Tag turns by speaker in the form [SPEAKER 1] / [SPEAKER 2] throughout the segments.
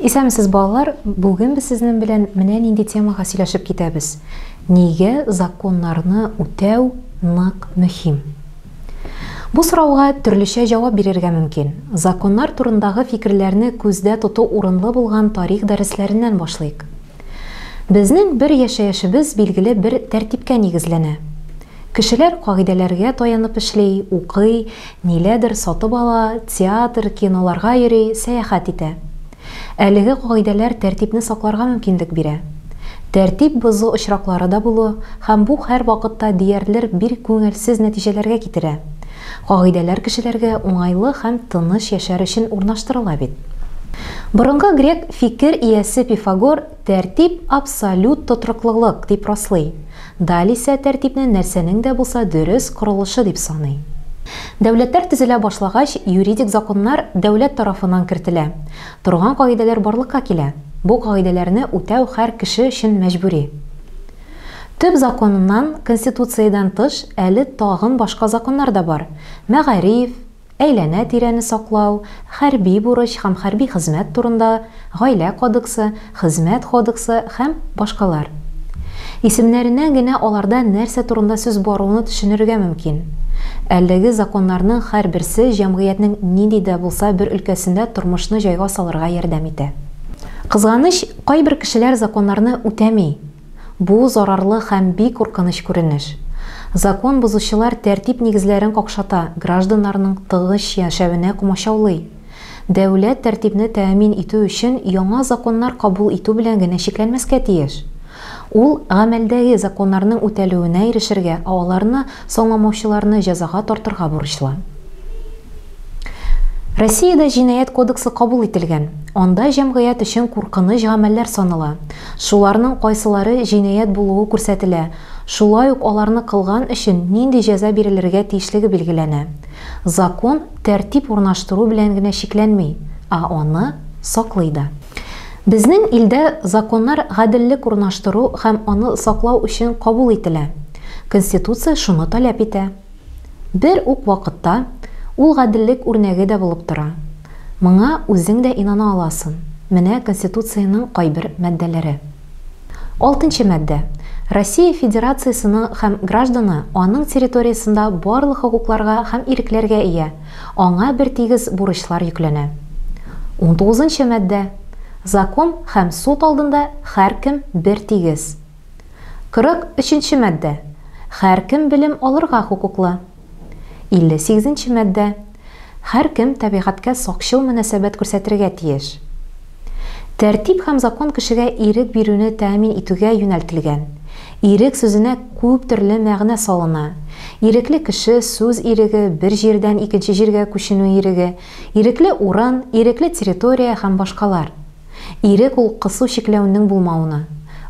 [SPEAKER 1] Исәнмесез, балалар! Бүген без сезнең белән менә нинди темага сөйләшеп китәбез. Нигә законнарны үтәү нык мөһим? Бу сорауга төрлечә җавап бирергә мөмкин. Законнар турындагы фикерләрне күздә тоту урынлы булган тарих дәресләреннән башлыйк. Безнең бер яшәешебез билгеле бер тәртипкә нигезләнә. Кешеләр кагыйдәләргә таянып эшли, укый, ниләдер сатып ала, театр, киноларга йөри, сәяхәт итә. Әлеге кагыйдәләр тәртипне сакларга мөмкинлек бирә. Тәртип бозу очраклары да булу һәм бу һәрвакытта диярлер бир күңелсез нәтиҗәләргә китерә. Кагыйдәләр кешеләргә уңайлы һәм тыныч яшәр өчен урнаштырыла бит. Борынгы грек фикер иясе Пифагор тәртип абсолют тотрыклылык дип раслый. Даль исә тәртипне нәрсәнең дә булса дөрес корылышы дип саный. Дәүләтләр төзелә башлагач, юридик законнар дәүләт тарафыннан кертелә. Торган кагыйдәләр барлыкка килә. Бу кагыйдәләрне үтәү һәр кеше өчен мәҗбүри. Төп законнан, Конституциядән тыш, әле тагын башка законнар да бар. Мәгариф, әйләнә-тирәне саклау, хәрби бурыч һәм хәрби хезмәт турында, гаилә кодексы, хезмәт кодексы һәм башкалар. Исемнәреннән генә аларда нәрсә турында сүз баруны төшенергә мөмкин. Әлеге законнарның һәрберсе җәмгыятьнең нинди дә булса бер өлкәсендә тормышны җайга салырга ярдәм итә. Кызганыч, кайбер кешеләр законнарны үтәми. Бу, зарарлы һәм бик куркыныч күренеш. Закон бозучылар тәртип нигезләрен какшата, гражданнарның тыныч яшәвенә комачаулый. Дәүләт тәртипне тәэмин итү өчен яңа законнар кабул итү белән генә чикләнмәскә тиеш. Ул гамәлдәге законнарның үтәлүенә ирешергә, ә аларны соңламаучыларны җәзага тартырга бурычлы. Россиядә Җинаять кодексы кабул ителгән. Анда җәмгыять өчен куркыныч гамәлләр санала. Шуларның кайсылары җинаять булуы күрсәтелә, шулай ук аларны кылган өчен нинди җәза бирелергә тиешлеге билгеләнә. Закон тәртип урнаштыру белән генә чикләнми, ә аны саклый да. Безнең илдә законнар гаделлек урнаштыру һәм аны саклау өчен кабул ителә. Конституция шуны таләп итә. Бер үк вакытта, ул гаделлек үрнәге дә булып тора. Моңа үзең дә инана аласын. Менә Конституциянең кайбер маддәләре. Алтынчы маддә. Россия Федерациясенең һәм гражданы аның территориясендә барлык хокукларга һәм ирекләргә ия, аңа бертигез бурычлар йөкләнә. Унтугызынчы маддә. Закон һәм суд алдында һәркем бертигез. 43 нче маддә. Һәркем белем алырга хокуклы. 58 нче маддә. Һәркем табигатькә сакчыл мөнәсәбәт күрсәтергә тиеш. Тәртип һәм закон кешегә ирек бирүне тәэмин итүгә юнәлтелгән. Ирек сүзенә күп төрле мәгънә салына. Ирекле кеше, сүз иреге, бер җирдән икенче җиргә күченү иреге, ирекле урын, ирекле территория һәм башкалар. Ирек ул кысу-чикләүнең булмауны,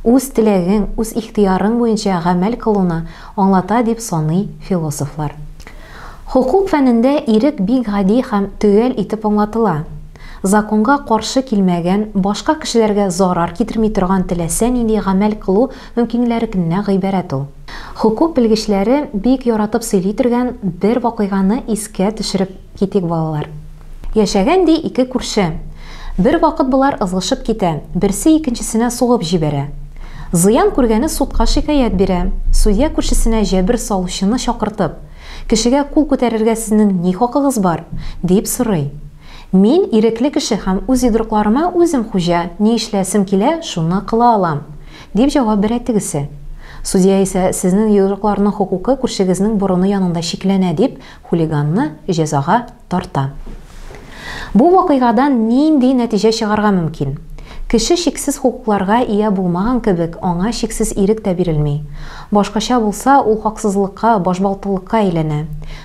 [SPEAKER 1] үз теләгең, үз ихтыярың буенча гамәл кылуны аңлата дип саный философлар. Хокук фәнендә ирек бик гади һәм төгәл итеп аңлатыла. Законга каршы килмәгән, башка кешеләргә зарар китерми торган теләсә нинди гамәл кылу мөмкинләрекннә гыйбарәт ул. Хокук белгечләре бик яратып сөйли торган бер вакыйганы искә төшереп китик, балалар. Яшәгән, ди, ике күрше. Бервакыт болар ызгышып китә, берсе икенчесенә сугып җибәрә. Зыян күргәне судка шикаять бирә. Судья күршесенә җәбер салучыны чакыртып, Кешегә кул күтәрергә сезнең ни хакыгыз бар? дип сорый. Мин, ирекле кеше һәм үз йодрыкларыма үзем хуҗа, ни эшләсем килә, шуны кыла алам, дип җавап бирә тегесе. Судья исә, Сезнең йодрыкларның хокукы күршегезнең борыны янында чикләнә, дип, хулиганны җәзага тарта. Бу вакыйгадан нинди нәтиҗә чыгарга мөмкин? Кеше чиксез хокукларга ия булмаган кебек, аңа чиксез ирек тә бирелми. Башкача булса, ул хаксызлыкка, башбалтылыкка әйләнә.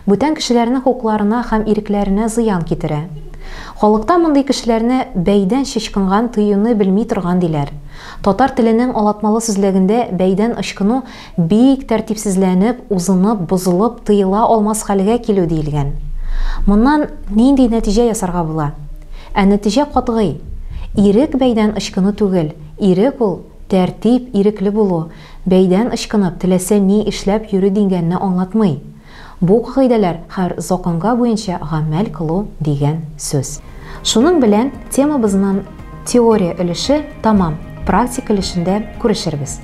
[SPEAKER 1] Бүтән кешеләрнең хокукларына һәм ирекләренә зыян китерә. Халыкта мондый кешеләрне бәйдән чычкынган тыюны белми торган диләр. Татар теленең алатмалы сүзлегендә бәйдән ычкыну Бик тәртипсезләнеп, узынып, бозылып, тыела алмас хәлгә килү диелгән. Моннан нинди нәтиҗә ясарга була? Ә нәтиҗә катгый. Ирек бәйдән ычкыну түгел, ирек ул, тәртип, ирекле булу, бәйдән ычкынып, теләсә ни эшләп йөрү дигәнне аңлатмый. Бу кагыйдәләр һәр законга буенча гамәл кылу дигән сүз. Шуның белән темабызның Теория өлеше тамам, практик өлешендә күрешербез.